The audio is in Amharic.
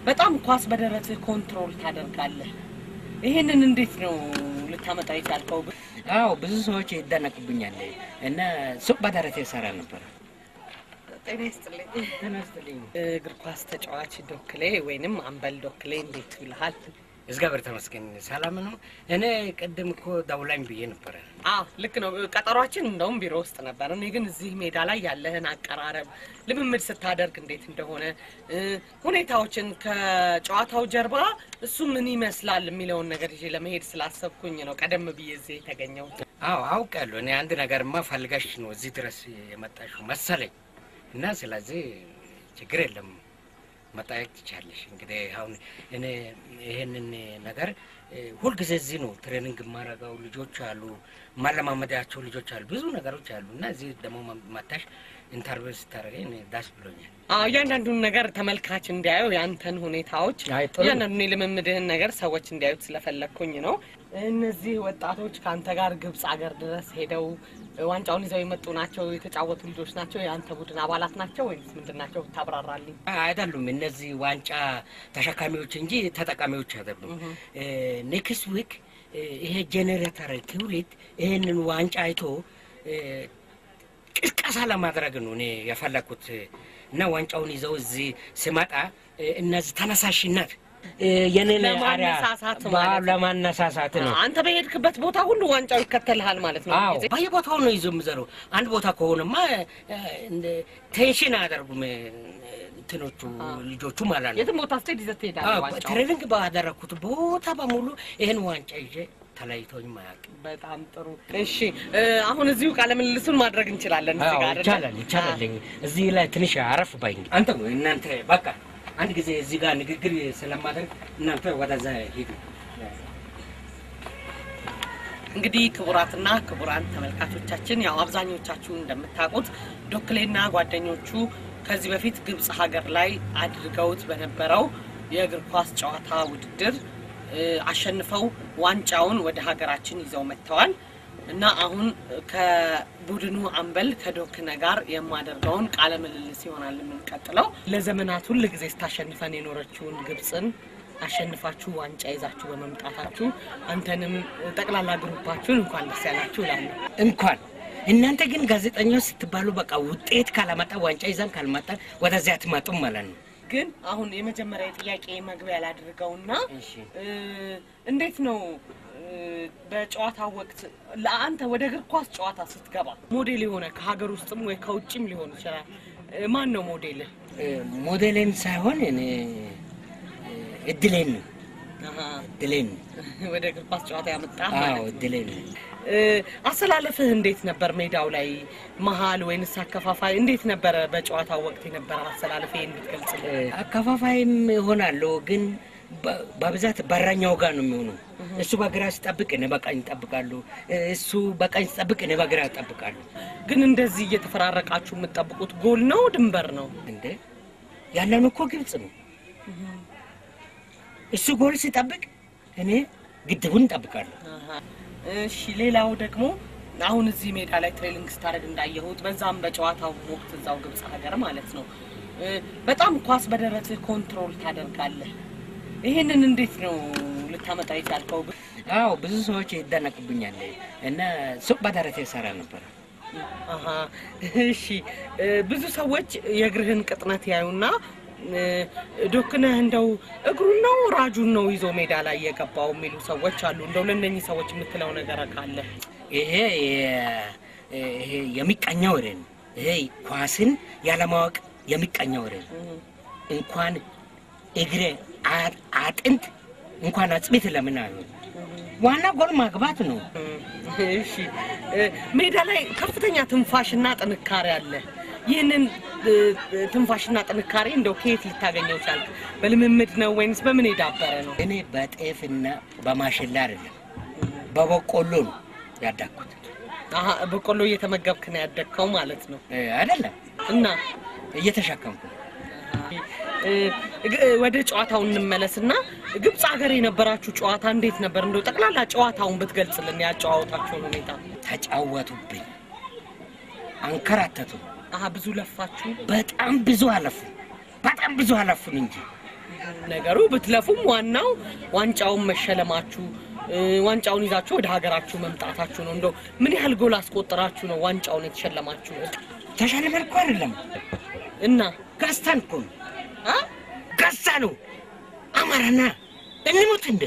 በጣም ኳስ በደረትህ control ታደርጋለህ። ይሄንን እንዴት ነው ልታመጣ የቻልከው? አዎ፣ ብዙ ሰዎች ይደነቁብኛል እና ሱቅ በደረቴ እሰራ ነበር። ጤና ይስጥልኝ። ጤና ይስጥልኝ። እግር ኳስ ተጫዋች ዶክሌ ወይንም አምበል ዶክሌ እንዴት ውለሃል? እግዚአብሔር ተመስገን ሰላም ነው። እኔ ቅድም እኮ ደውላኝ ብዬ ነበረ። አዎ፣ ልክ ነው። ቀጠሯችን እንደውም ቢሮ ውስጥ ነበር። እኔ ግን እዚህ ሜዳ ላይ ያለህን አቀራረብ፣ ልምምድ ስታደርግ እንዴት እንደሆነ፣ ሁኔታዎችን ከጨዋታው ጀርባ እሱ ምን ይመስላል የሚለውን ነገር ይዤ ለመሄድ ስላሰብኩኝ ነው ቀደም ብዬ እዚህ የተገኘሁት። አዎ፣ አውቃለሁ። እኔ አንድ ነገርማ ፈልጋሽ ነው እዚህ ድረስ የመጣሽው መሰለኝ እና ስለዚህ ችግር የለም፣ መጠየቅ ትቻለሽ። እንግዲህ አሁን እኔ ይሄንን ነገር ሁልጊዜ እዚህ ነው training የማደርገው። ልጆች አሉ፣ ማለማመዳቸው ልጆች አሉ፣ ብዙ ነገሮች አሉ እና እዚህ ደግሞ መታሽ interview ስታደርገኝ እኔ ደስ ብሎኛል። አዎ፣ እያንዳንዱን ነገር ተመልካች እንዲያየው ያንተን ሁኔታዎች፣ አይ፣ ጥሩ ነው። እያንዳንዱን የልምምድህን ነገር ሰዎች እንዲያዩት ስለፈለግኩኝ ነው። እነዚህ ወጣቶች ከአንተ ጋር ግብጽ ሀገር ድረስ ሄደው ዋንጫውን ይዘው የመጡ ናቸው? የተጫወቱ ልጆች ናቸው? የአንተ ቡድን አባላት ናቸው ወይስ ምንድን ናቸው? ታብራራልኝ። አይደሉም። እነዚህ ዋንጫ ተሸካሚዎች እንጂ ተጠቃሚዎች አይደሉም። Next week ይሄ ጄኔሬተር ትውልድ ይሄንን ዋንጫ አይቶ ቅስቀሳ ለማድረግ ነው እኔ የፈለኩት እና ዋንጫውን ይዘው እዚህ ስመጣ እነዚህ ተነሳሽነት የኔን አርአያ ለማነሳሳት ማለት ነው። ለማነሳሳት ነው። አንተ በሄድክበት ቦታ ሁሉ ዋንጫው ይከተልሃል ማለት ነው። አዎ፣ በየቦታው ነው ይዞ የሚዘረው። አንድ ቦታ ከሆነማ እንደ tension አያደርጉም እንትኖቹ ልጆቹ ማለት ነው። የትም ቦታ ስትሄድ ይዘህ ትሄዳለህ ዋንጫውን። Training ባደረኩት ቦታ በሙሉ ይህን ዋንጫ ይዤ ተለይቶኝ አያውቅም። በጣም ጥሩ። እሺ፣ አሁን እዚሁ ቃለ ምልልሱን ማድረግ እንችላለን። እዚህ ጋር አይደለ? ይቻላል፣ ይቻላል። እዚህ ላይ ትንሽ አረፍ ባይ አንተ እናንተ በቃ አንድ ጊዜ እዚህ ጋር ንግግር ስለማደርግ እናንተ ወደዛ ሂዱ። እንግዲህ ክቡራትና ክቡራን ተመልካቾቻችን፣ ያው አብዛኞቻችሁ እንደምታውቁት ዶክሌና ጓደኞቹ ከዚህ በፊት ግብጽ ሀገር ላይ አድርገውት በነበረው የእግር ኳስ ጨዋታ ውድድር አሸንፈው ዋንጫውን ወደ ሀገራችን ይዘው መጥተዋል እና አሁን ከቡድኑ አምበል ከዶክነ ጋር የማደርገውን ቃለ ምልልስ ይሆናል የምንቀጥለው። ለዘመናት ሁል ጊዜ ስታሸንፈን የኖረችውን ግብጽን አሸንፋችሁ ዋንጫ ይዛችሁ በመምጣታችሁ አንተንም ጠቅላላ ግሩፓችሁን እንኳን ደስ ያላችሁ እላለሁ። እንኳን እናንተ ግን ጋዜጠኞች ስትባሉ በቃ ውጤት ካላመጣ፣ ዋንጫ ይዘን ካልመጣ ወደዚያ አትመጡም ማለት ነው። ግን አሁን የመጀመሪያ ጥያቄ መግቢያ ላድርገውና እሺ። እንዴት ነው በጨዋታ ወቅት ለአንተ ወደ እግር ኳስ ጨዋታ ስትገባ ሞዴል የሆነ ከሀገር ውስጥም ወይ ከውጭም ሊሆን ይችላል፣ ማን ነው ሞዴልህ? ሞዴሌን ሳይሆን እኔ እድሌን ነው፣ እድሌን ነው። ወደ እግር ኳስ ጨዋታ ያመጣ አዎ፣ ማለት ነው። እድሌን ነው። አሰላለፍህ እንዴት ነበር? ሜዳው ላይ መሀል ወይንስ አከፋፋይ እንዴት ነበረ? በጨዋታው ወቅት የነበረ አሰላለፍ ይሄን ብትገልጽልኝ። አከፋፋይም እሆናለሁ፣ ግን በብዛት በረኛው ጋር ነው የሚሆነው። እሱ በግራ ሲጠብቅ እኔ በቀኝ እጠብቃለሁ። እሱ በቀኝ ሲጠብቅ እኔ በግራ እጠብቃለሁ። ግን እንደዚህ እየተፈራረቃችሁ የምትጠብቁት ጎል ነው ድንበር ነው? እንደ ያለን እኮ ግብጽ ነው። እሱ ጎል ሲጠብቅ እኔ ግድቡን እጠብቃለሁ። እሺ፣ ሌላው ደግሞ አሁን እዚህ ሜዳ ላይ training ስታደርግ እንዳየሁት በዛም በጨዋታው ወቅት እዛው ግብጽ ሀገር ማለት ነው፣ በጣም ኳስ በደረትህ control ታደርጋለህ። ይሄንን እንዴት ነው ልታመጣ የቻልከው? አዎ፣ ብዙ ሰዎች ይደነቁብኛል እና ሱቅ በደረቴ እሰራ ነበር። አሃ፣ እሺ፣ ብዙ ሰዎች የእግርህን ቅጥነት ያዩና ዶክነህ እንደው እግሩን ነው ራጁን ነው ይዞ ሜዳ ላይ የገባው የሚሉ ሰዎች አሉ። እንደው ለእነኚህ ሰዎች የምትለው ነገር ካለ? ይሄ የሚቀኛ ወሬ ነው። ይሄ ኳስን ያለማወቅ የሚቀኛ ወሬ ነው። እንኳን እግሬ አጥንት እንኳን አጽቢት ለምን አሉ፣ ዋና ጎል ማግባት ነው። እሺ፣ ሜዳ ላይ ከፍተኛ ትንፋሽና ጥንካሬ አለ። ይህንን ትንፋሽና ጥንካሬ እንደው ከየት ልታገኘው ቻልክ? በልምምድ ነው ወይንስ በምን የዳበረ ነው? እኔ በጤፍና በማሽላ አይደለም፣ በበቆሎ ነው ያደግኩት። አሀ፣ በቆሎ እየተመገብክ ነው ያደግከው ማለት ነው? አይደለም። እና እየተሸከምኩ ነው። ወደ ጨዋታው እንመለስና ግብጽ ሀገር የነበራችሁ ጨዋታ እንዴት ነበር? እንደው ጠቅላላ ጨዋታውን ብትገልጽልን ያጨዋወታችሁን ሁኔታ። ተጫወቱብኝ፣ አንከራተቱ። አሀ፣ ብዙ ለፋችሁ። በጣም ብዙ አለፉ፣ በጣም ብዙ አለፉን እንጂ ነገሩ ብትለፉም ዋናው ዋንጫውን መሸለማችሁ፣ ዋንጫውን ይዛችሁ ወደ ሀገራችሁ መምጣታችሁ ነው። እንደው ምን ያህል ጎል አስቆጥራችሁ ነው ዋንጫውን የተሸለማችሁ? ተሸልመን እኮ አይደለም፣ እና ገዝተን እኮ ነው። አ ገዛ ነው። አማራና እንሙት እንደ